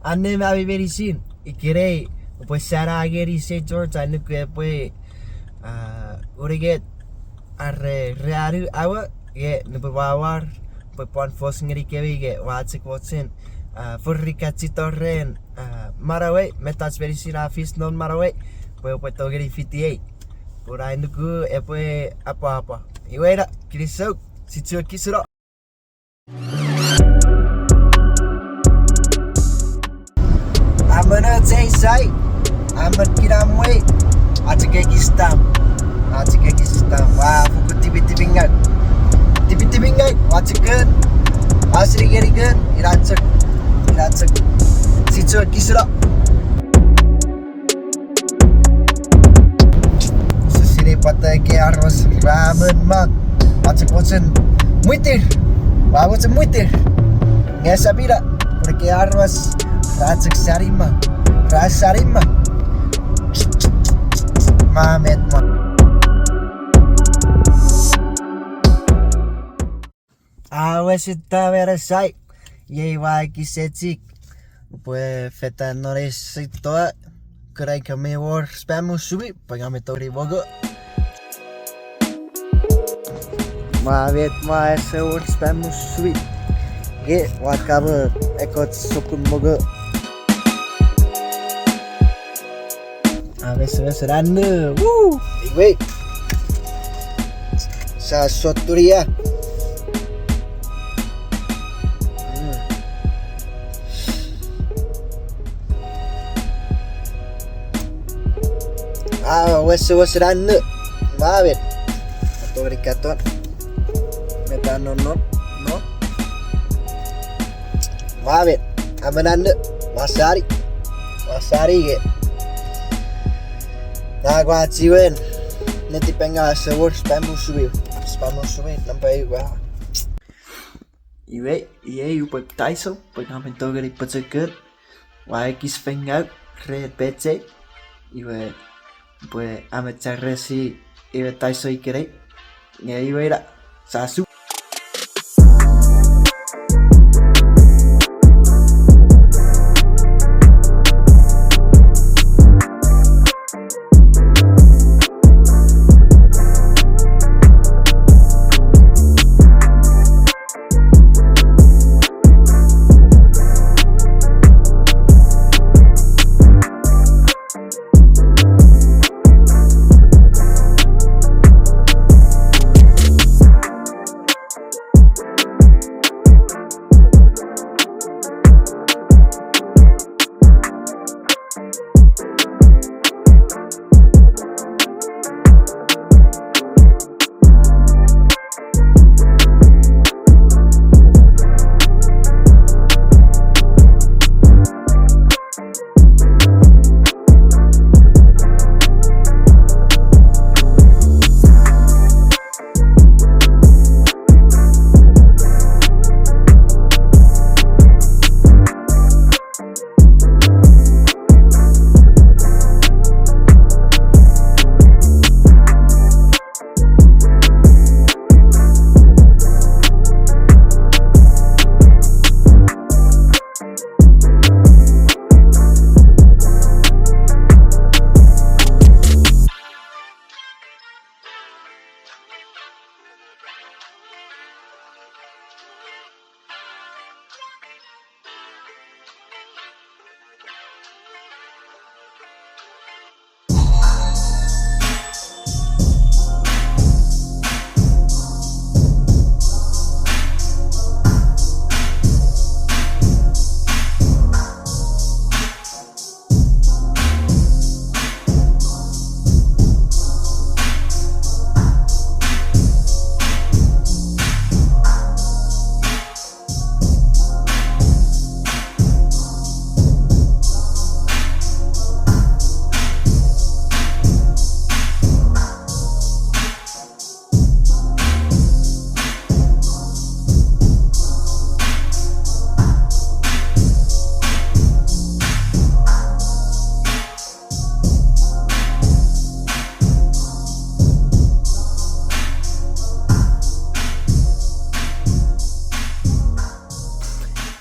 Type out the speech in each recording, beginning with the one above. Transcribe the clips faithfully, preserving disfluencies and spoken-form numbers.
Annim ami meinisin, ikenai upwe sana ngeni Saint George, ai nuku epwe, ah, unungat are ruanu awa, nge nupwen ua war, upwe pwan fos ngenikemi, nge ua chok mochen, ah, fori kachito ren, ah, manauei, mettoch meinisin a fis non manauei, pwe upwe tongeni fitiei. Pun ai nuku epwe apwapwa. Iwe ina, kinisou, sichuen kisino. Amon ochei sai, amon kinamwe, ua chok ekis tam, ua chok ekis tam, ua fokkun tipitipingau. Tipitipingau, ua chok, ua sini ngenikon, ina chok, ina chok, sichuen kisino. Use sinei pwata ekkei aramas ra mon mak. Ua chok mochen mwitir. Ua mochen mwitir. Nge esap ina, pun ekkei aramas ra chok sani mak. Ra sani mak. Ma met ma. A weseta menesai, iei ua ekis echik, upwe fetan non ei sitoa, kuna ika mi wor spam musubi, pwe ngang mi tongeni mongo. Ma met ma ese wor spam musubi, nge ua kamo ekkoch sokkun mongo. A wesewesen anno. Woo! Iwe. Sa sotuni ia. Mm. A wesewesen anno. Ma met. Tongeni katon. Meta non non non. Wa met, a men anno, ua sani, ua sani nge. Ngang ua chiwen, netipengaw ese wor spam musubi, spam musubi, nampa ew ua. Iwe, iei upwe taiso, pwe ngang mi tongeni pochokun, ua ekis feiengaw, ren pechei, iwe, pwe a men charesi, iwe taiso ikenai, nge iwe ina, sa su.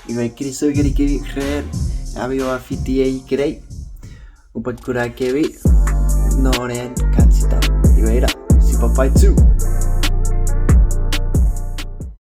Iwe kinisou ngenikemi ren ami oua fiti ei ikenai. Upwe kuna kemi non an kachito. Iwe ina, sipwe paichu.